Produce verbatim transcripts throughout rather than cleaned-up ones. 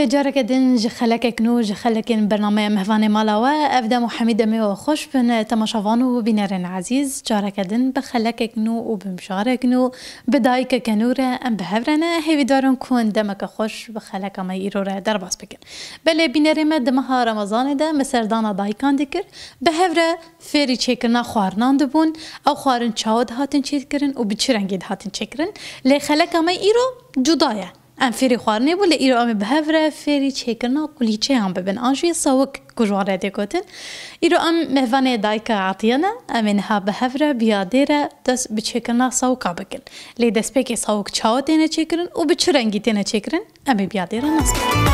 Careke din ji xelekek nû, ji xelekên bernameya Mehvanê Mala We, ev dem û hemî demê we xweş bin, temaşevan û bînerên ezîz. Careke din bi xelekek nû û bi mijarek nû, bi dayikeke nû re em bi hev re ne. Hêvîdar in ku em demeke xweş bi xeleka me îro re derbas bikin. Belê bînerê me di meha Remezanê de me serdana dayikan dikir. Bi hev re fêrî çêkirina xwarinan dibûn. Ew xwarin çawa dihatin çêkirin û bi çi rengî dihatin çêkirin? Lê xeleka me îro cuda ye. Em fêrî xwarinê bû, lê îro em ê bi hev re fêrî çêkirina kulîçeyan bibin, an jî sawik ku ji wan re tê gotin. Îro em mehvanê dayika Etiye ne, em ê niha bi hev re bi yadê re dest bi çêkirina sawika bikin. Lê destpêkê sawik çawa têne çêkirin û bi çi rengî têne çêkirin, em ê bi yadê re nas bikin.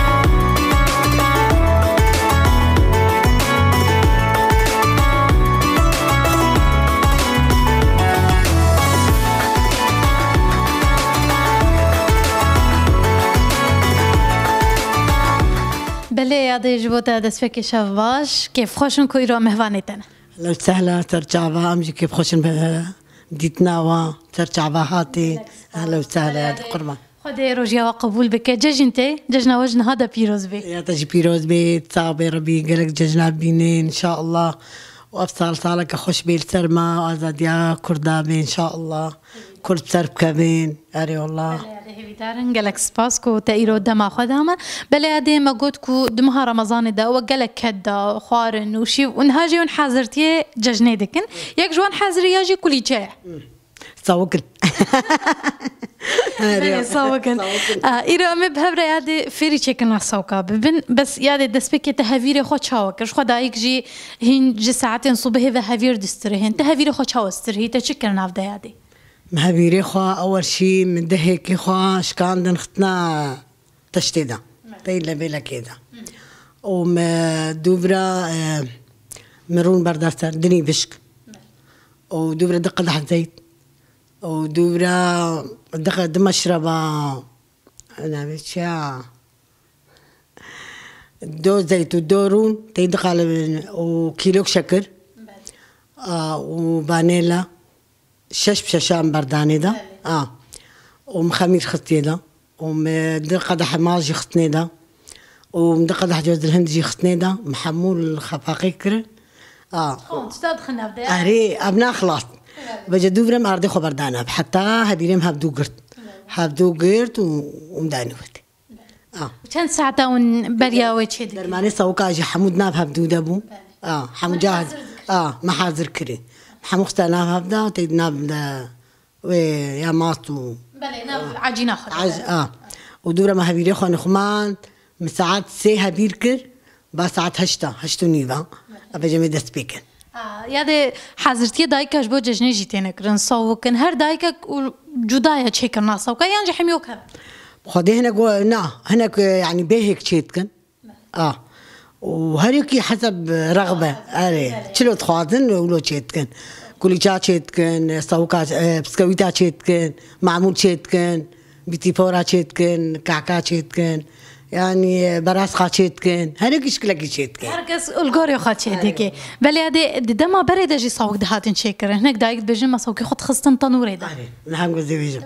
Belê Yadê, ji bo te destpêkê şev baş, kêfxweş in ku îro mehvanê te ne. Ehlen sehlen, ser çava, em jî kêfxweş in bi dîtina we, ser çava hatî. Ehlen sehlen Yadê, qurban. Xwedê rojiya we qebûl bike. Cejn tê, cejna we ji niha de pîroz bê. Ya te jî pîroz bê, sax bê Rebî, gelek cejna bîne, înşallah. Û ev sal saleke xweş bê li ser me, azadiya Kurda bê, înşallah. Kurd ser bikevin, erê wallah. Belê, erê, hêvîdar in, gelek spas ku te îro dema xwe da me. Belê, Yadê, me got ku di meha Remezanê de we gelek ked da, xwarin û şîv û niha jî hûn hazirtiyê cejnê dikin. Yek ji wan hazirî ya jî kulîçe ye. Sawik in. Erê. Belê, sawik in. Sawik in. Ah, îro em ê bi hev re Yadê fêrî çêkirina sawika bibin. Bes Yadê, destpêkê te hevîrê xwe çawa kir? Ji xwe dayik jî hîn ji saetên sibehê ve hevîr distirihên. Te hevîrê xwe çawa stirihî? Te çi kir nav de Yadê? Min hevîrê xwe ewel şî min dehekî xwe şikandin xitna teştê de. Tey lebêlekê de. Û me dûvra, e, min rûn berda ser dinî bişk. Û dûvra di qedeh zeyt. Û dûvra di qe-, di meşreba, navê çi ya? Do zeyt û do rûn, tey di qalibin û kîlok şekir. A, û vanêla. Şeş bi şeşan berdanê de. Belê. A. Û min xemîr xistiyê de. Û min di qedeh ma jî xistinê de. Û min di qedeh cozilhind jî xistinê de. Min hemû li xefaqê kirin. A. Xan, tişta dixin ev de ya? Erê, ev naxilas. Belê. Vêca dûvre min ardê xwe berdana. Heta hevîrê min hevdû girt. Belê. Hevdû girt û, û min dayne wê. Ah. Çend saeta hûn beriya wê çê dikin? Dermanê sawika jî hemû di nav hevdû de bû. Belê. Ah, hemû Hûn cah, hazir dikin? Ah, me hazir kirî. Hemû xiste nav hevda, tê di nav de wê ya mast û Belê, nav ecîna xwe de. Ac-, ah. Û dû re me hevîrê xwe nixumand, min saet sê hevîr kir, ba saet heşta, heşt û nîva. Belê. Eve cemê dest pê kin. Ah, Yadê, hazirtiyê dayika ji bo cejnê jî têne kirin, sawik in. Her dayikek û cuda ye çêkirina sawika, yan jî hemî wek hev? Xwedê hinek we, na, hinek, e, yanî bêhêk çê dikin. Ah. Û her yekî heseb rexbe, erê. Çilo dixwazin, wilo çê dikin. Kulîça çê dikin, sawika, e, piskewîta çê dikin, mamûl çê dikin. Bîtîfora çê dikin, kaka çê dikin, yanî, e, berasxa çê dikin, her yek îşkilekî çê dikin. Her kes û li gorê xwe çê dike. Belê, Yadê, di dema berê de jî sawik dihatin çêkirin. Hinek dayik dibêjin, me sawikê xwe dixistin tenûrê de. Erê, niha em ku dibêjin.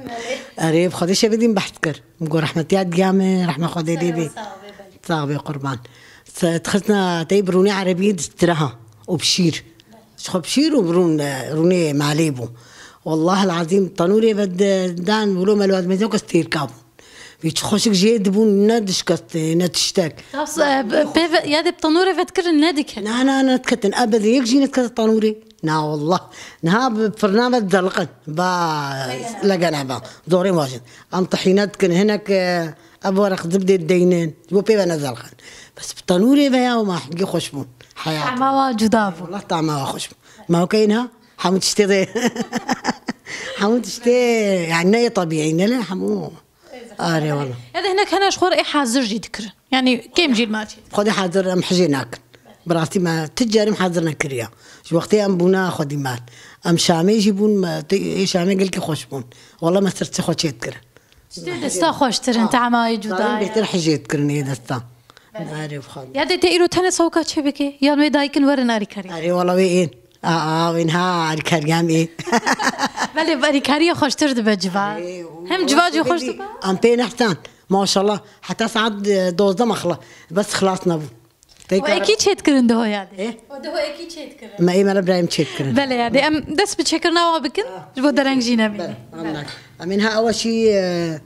Erê, bi Xwedê şevê din behs kir. Min got rehmetiya diya min, rehma Xwedê lê bê. Sax bê, belê. Sax bê qurban. Se-, dixistina tey bi rûnê erebî distira ha û bi şîr. Ji xwe bi şîr û bi rûn, rûnê malê bû. Wallah el azîm, tenûrê ve de-, dan wilo me li wadmezin kes têrka bûn. Vî çi xweşik jê dibûn, ne dişkestê, ne tiştek. Tas, e, bi, pê ve, ya dê bi tenûrê ve dikirin, ne diket. Na, na, ne diketin. Ebedê yek jî ne diketin tenûrê. Na, wallah. Niha bi firna ve dizeliqin. Ba, legene ba. Zorê wajin. Em tehîne dikin, hinek, e, ev wereq zibdê dideynin. Ji bo pê ve nezeliqin. Bes bi tenûrê ve ya, ma hingî xweş bûn. Heyat. Tama wa cuda bû. Wallah tama wa xweş bû. Ma okey niha? Hemû tiştê de. Hemû tiştê, yani ne yê tebîî ne le, hemû. Arê wala. Ya de hinek hene ji xwe re ê hazir jî dikirin. Yani kêm jî li mal çê. Xwedî hazir em hijê nakin. Bi rastî me ti carî em hazir nekiriya. Ji wextê em bûna xwedî mal. Em Şamê jî bûn, me ti-, ê Şamê gelkî xweş bûn. Wala me ser çi xwe çê dikirin. Tiştê desta xweştir in, tama wê cuda ye. Bêhtir hijê dikirin ê desta. Arê bi Xwedê. Ya de te îro tenê sawika çê bike, yan wê dayikin werin arîkarî? Arê wala wê ên. A, a, wê niha arîkarî em ê. Belê, arîkariya xweştir dibe civa. Arê, hem civa jî xweş dibe. Em pê nehtan. Maşallah, heta saet, e, dozdeh me xila-, bes xilas nebû. Tek Û ara- ekî çêdikirin di hoya de. E? Û di ho ekî çêdikirin. Me ê Mela Birahîm çêdikirin. Belê, yadê. Em dest bi çêkirina wa bikin, ji bo dereng jî nebîne. Belê, anladım. Em ên ha ewa şî, e,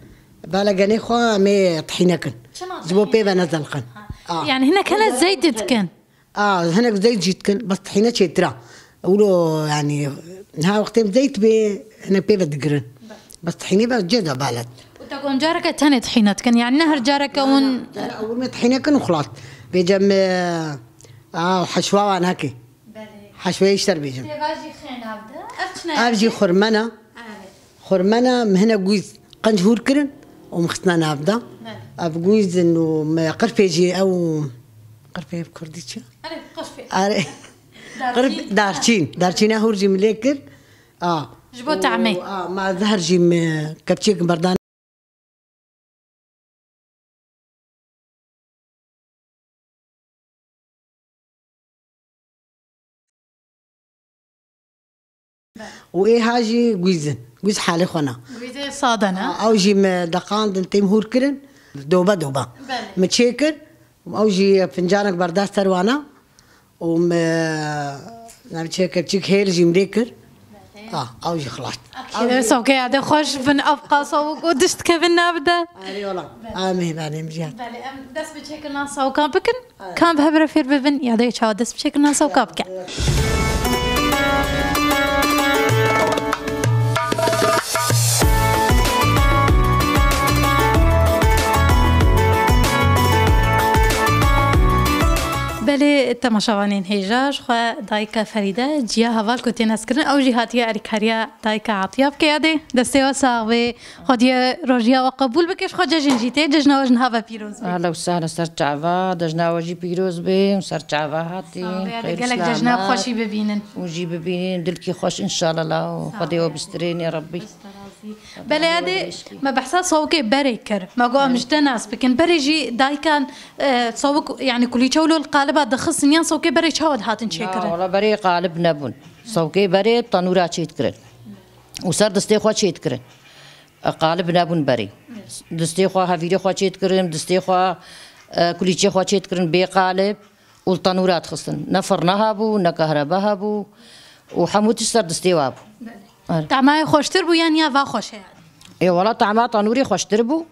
bala genê xwe em ê tihîne kin. Çima Ji bo tihîne? Pê ve nezelqin. Ha. Ah. Yani hinek hene zeyt dikin. A, hinek zeyt jî dikin, bes tihîne çêtir a. Wilo, yanî, niha wextê zeyt bê, hinek pê ve digirin. Bes tihînê ve cê de balet. Û te got careke tenê tihîne dikin, yanî ne her careke hûn Ewil me tihîne kin û xilas. Bêcem, e, a, heşwa wan hekê. Belê. Heşweyê ji ter bêcem. Tê va jî xê nav de. Ev çi ne Ev jî yekê? Xurmena. Erê. Xurmena, min hinek gûz qenc hûr kirin û min xistine nav de. Belê. Ev gûz in û me qirfê jî ew, qirfê bi kurdî çi? Erê, qirfê. Erê. Darçîn. Qirf-, darçîn. Darçîna hûr jî min lê kir. A. Ji bo Û, tahmê. A, ma zehir jî min kepçêk berdan. Û ê ha jî gûz in. Gûz halê xwe ne. Gûzê sade ne? A, ew jî me deqandin, têm hûr kirin. Dobe dobe. Belê. Me çê kir. Ew jî fincanek berda ser wana. Û me, navçe kepçik hêl jî me lê kir. Belê. Ah, ew jî xilas. Ew jî Sokê yadê xweş bin ev qasa û ku dişt kevin nav de. Erê wala. Amê, belê, em jî hat. Belê, em dest bi çêkirina sawkan bikin. Kam bi hev re fêr bibin, ya de çawa dest bi çêkirina sawka bike. Belê, temaşevanên hêja, ji xwe dayika Ferîde, ciya heval ku tê neskirin, ew jî hatiye erîkariya dayika Atiya bike ya dê. Destê we sax bê. Xwediyê rojiya we qebûl bike, ji xwe cejin jî tê, cejna we ji niha ve pîroz be. Ehla û sehla, ser çava, cejna we jî pîroz be û ser çava hatî. Sağ ol, ya da Xêr gelek selamet. Cejna xweşî bibînin. Û jî bibînin, dilkî xweş, înşallah, Xwedê we bistirêne, Rebbî. Belê, ya dê me behsa sawikê berê kir. Me got, em ji te nas bikin. Berê jî dayikan, e, sawik, yani kulîçe wilo li qaliba dixistin, yan sawikê berê çawa dihatin çêkirin? Na, wala berê qalib nebûn. Sawikê berê tanûra çêdikirin. Û ser distê xwe çêdikirin. E, qalib nebûn berê. Distê xwe, hevîrê xwe çêdikirin, distê xwe, e, kulîçê xwe çêdikirin bê qalib û li tenûra dixistin. Ne firna hebû, ne kahreba hebû û hemû tişt ser distê wa bû. Belê. Erê. Tamayê xweştir bû yan ya va xweş e? Ê, wala tama tenûrê xweştir bû.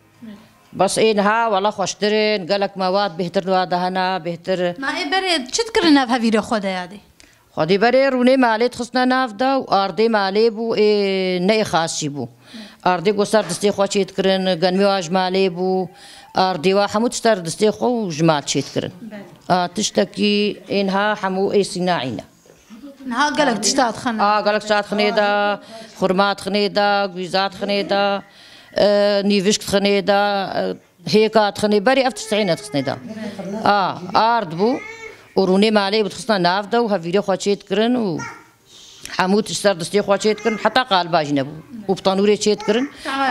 Bes ê niha wala xweştir in, gelek mewad bêhtir wa de hene, bêhtir. Ma ê berê çi dikirin ev hevîrê xwe de ya dê? Xwedî berê rûnê malê dixistine nav de û ardê malê bû, ê ne ê xas jî bû. Ardê ku ser distê xwe çêdikirin, genmê wa ji malê bû, ardê wa hemû tişt ser distê xwe û ji mal çêdikirin. Belê. A, tiştekî ê niha hemû ê sînaî ne. Niha gelek tişta dixine. A, gelek tişta dixine de, xurma dixine de, gûza dixine de, e, nîvişk dixine de, e, Hêka dixinê berê ev tişt hê nedixistinê de. A, ard bû û rûnê malê bû dixistina nav de û hevîrê xwe çê dikirin û hemû tişt ser distê xwe çê dikirin, heta qaliba jî nebû. Û bi tanûrê çê dikirin.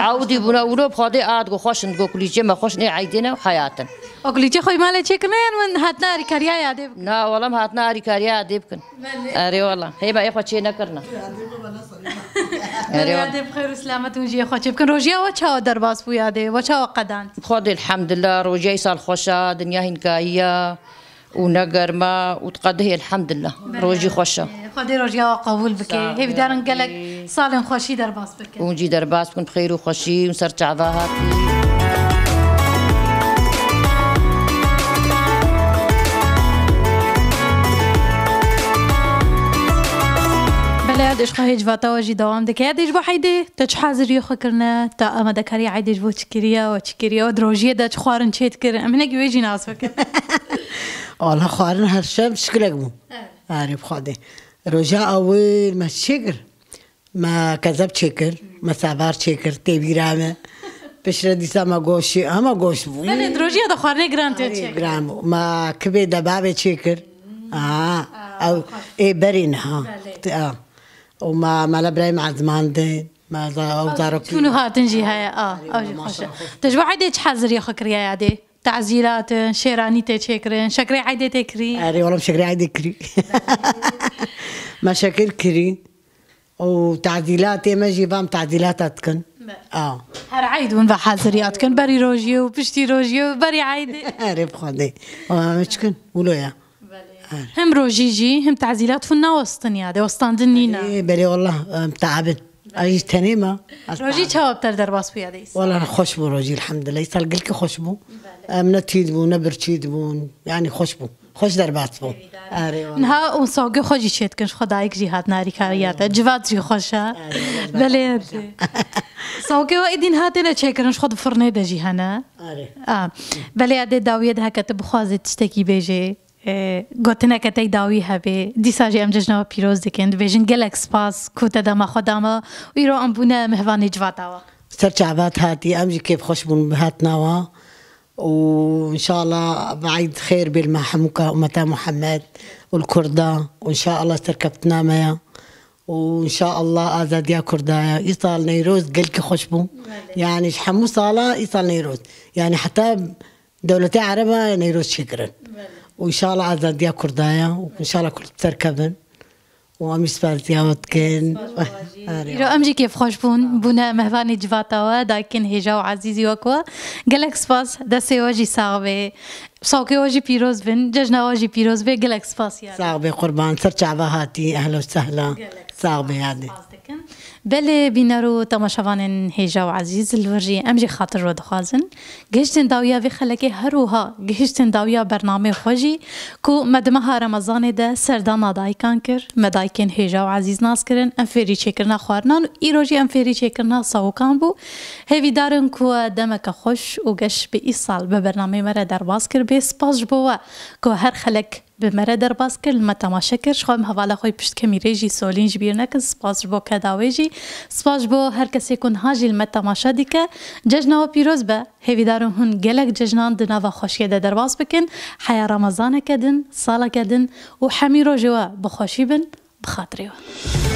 Ewdî bûne û no bi Xwedê a digo xweş in, digo kulîçê me xweş in, ê eydê ne û heyat in. O kulîçê xwe malê çê kirine yan win hatina erîkariya yadê bikin? Na, wela em hatina erîkariya yadê bikin. Belê. Erê wela. Hê me ê xwe çê nekirine. Erê wela. Yadê bi xêr û selamet û jiyê xwe çê bikin. Rojiya we çawa derbas bû yadê? We çawa qedand? Xwedê elhamdillah, rojiya îsal xweş a, dinya hînkayî ya û ne germ a û diqedihê elhamdillah. Belê. Rojî xweş a. Xwedê rojiya we qebûl bike. Sağ ol. Hêvîdarin gelek salên xweşî derbas bikin. Hûn jî derbas bikin bi xêr û xweşî û ser çava hatî. Belê, ez ji xwe hêj vata we jî dewam dike. Yadê ji bo heydê te çi haziriyê xwe kirine? Te amadekariya heydê ji bo çi kiriye? We çi kiriye? We di rojiyê de çi xwarin çê dikir? Em hinekî wê jî nas bikin. Wala xwarin her şev şikilek bû. Evet. Arê bi Xwedê. Roja ewil me çi çêkir? Me kezeb çêkir, me savar çêkir, tê bîra me. Piştre dîsa me goşî, hema goş bû. Belê, di rojiya de xwarinê giran tê Arê, çêkir. Giran bû. Me kibê debabê çêkir. Aha, ew ê berê niha. Belê. Ti-, a. Û me, me li birayê me ezmandin. Me za-, ew zarokî. Çûn û hatin jî heye. A, ew jî xweş e. Te ji bo eydê çi heziriyê xwe kiriye yadê? Tazîlat in, şêranî tê çêkirin, şekrê eydê tê kirî? Erê, wela em şekrê eydê kirî. Me şekir kirî. Û tazîlatê me jî vam tazîlata dikin. A. Her eyd hûn ve haziriya dikin, berî rojiyê û piştî rojiyê û berî eydê. Erê bi Xwedê. Û em çikin? Wilo ya. Hem rojî jî, hem tazîlat hûn nawestin ya, de westandin nîne. Erê, belê wallah, em teabin. Ay tenê me. Rojî çawa bi te derbas bûya de îsal? Wala xweş bû rojî, elhamdulillah. Îsal gelkî xweş bû. Em ne tîd bûn, ne birçîd bûn. Yani xweş bû. Xweş derbas bû. Erê wala. Niha û sawgê xwe jî çê dikin, ji xwe dayik jî hat narîkariya te. Civat jî xweş e. Belê. Sawgê we êdî niha têne çêkirin, ji xwe di firnê de jî hene. Erê. A. Belê, ya dê dawiyê de heke tu bixwazî tiştekî bêjê. E, gotineke tey dawî hebe, dîsa jî em cejna we pîroz dikin, dibêjin gelek spas ku te dema xwe da me û îro em bûne mihvanê civata we. Ser çavat hatî, em jî kêfxweş bûn bi hatina we û înşallah bi eyd xêr bê li me hemûka ummeta Muhammed û li Kurda û înşallah serkeftina me ya û înşallah azadiya Kurda ya. Îsal Neyroz gelkî xweş bû. Yani ji hemû sala îsal Neyroz. Yani heta Dewletê Ereba Neyroz çêkirin. Û înşallah azadiya Kurda ye û înşallah Kurd bi ser kevin. Û em jî spasiya we dikin. Erê. Îro em jî kêfxweş bûn, bûne mehvanê civata we, dayikên hêja û ezîzî wek we. Gelek spas, destê we jî sax bê. Sawkê we jî pîroz bin, cejna we jî pîroz bê. Gelek spas ya. Sax bê qurban, ser çava hatî, ehla û sehla. Gelek Sax bê ya dê. Spas dikim. Belê bîner û temaşevanên hêja û ezîz, li vir jî em jî xatir we dixwazin. Gihiştin dawiya vê xelekê, her wiha gihiştin dawiya bernameyê xwe jî ku me di meha Remezanê de serdana dayikan kir, me dayikên hêja û ezîz nas kirin, em fêrî çêkirina xwarinan û îro jî em fêrî çêkirina sawikan bû. Hêvîdar in ku we demeke xweş û geş bi îsal bi bernameyê me re derbas kir bê. Spas ji bo we ku her xelek bi me re derbas kir, li me temaşe kir. Ji xwe em hevala xwe yê pişt kemîrê jî Solîn ji bîr nekin. Spas ji bo keda wê jî. Spas ji bo her kesê ku niha jî li me temaşe dike. Cejna we pîroz be. Hêvîdar in hûn gelek cejnan di nava xweşiyê de derbas bikin. Heya Remezaneke din, saleke din û hemî rojê we bi xweşî bin. Bi xatirê we.